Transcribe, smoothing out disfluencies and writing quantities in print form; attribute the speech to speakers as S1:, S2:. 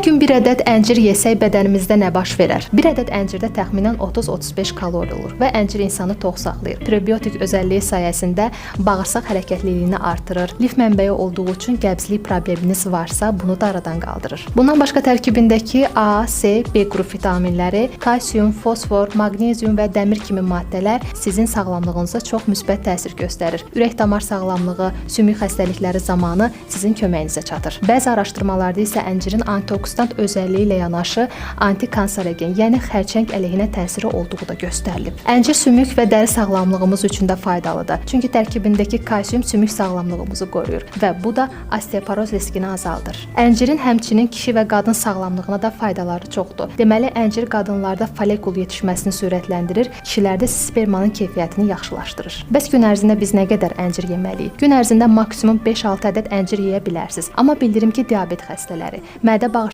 S1: Hər gün bir ədəd əncir yesək bədənimizdə nə baş verər? Bir ədəd əncirdə təxminən 30-35 kalori olur və əncir insanı tox saxlayır. Prebiotik özəlliyi sayəsində bağırsaq hərəkətliliyini artırır. Lif mənbəyi olduğu üçün qəbzlik probleminiz varsa, bunu da aradan qaldırır. Bundan başqa tərkibindəki A, C, B qrup vitaminləri, kalsium, fosfor, maqnezium və dəmir kimi maddələr sizin sağlamlığınıza çox müsbət təsir göstərir. Ürək-damar sağlamlığı, sümük xəstəlikləri zamanı sizin köməyinizə çatır. Bəzi araşdırmalarda isə əncirin antioksidant özəlliyi ilə yanaşı antikanserogen, yəni xərçəng əleyhinə təsiri olduğu da göstərilib. Əncir sümük və dəri sağlamlığımız üçün də faydalıdır. Çünki tərkibindəki kalsium sümük sağlamlığımızı qoruyur və bu da osteoporoz riskini azaldır. Əncirin həmçinin kişi və qadın sağlamlığına da faydaları çoxdur. Deməli, əncir qadınlarda follikul yetişməsini sürətləndirir, kişilərdə spermanın keyfiyyətini yaxşılaşdırır. Bəs gün ərzində biz nə qədər əncir yeməliyik? Gün ərzində maksimum 5-6 ədəd əncir yeyə bilərsiniz. Amma bildirim ki, diabet xəstələri, mədə bağırsaq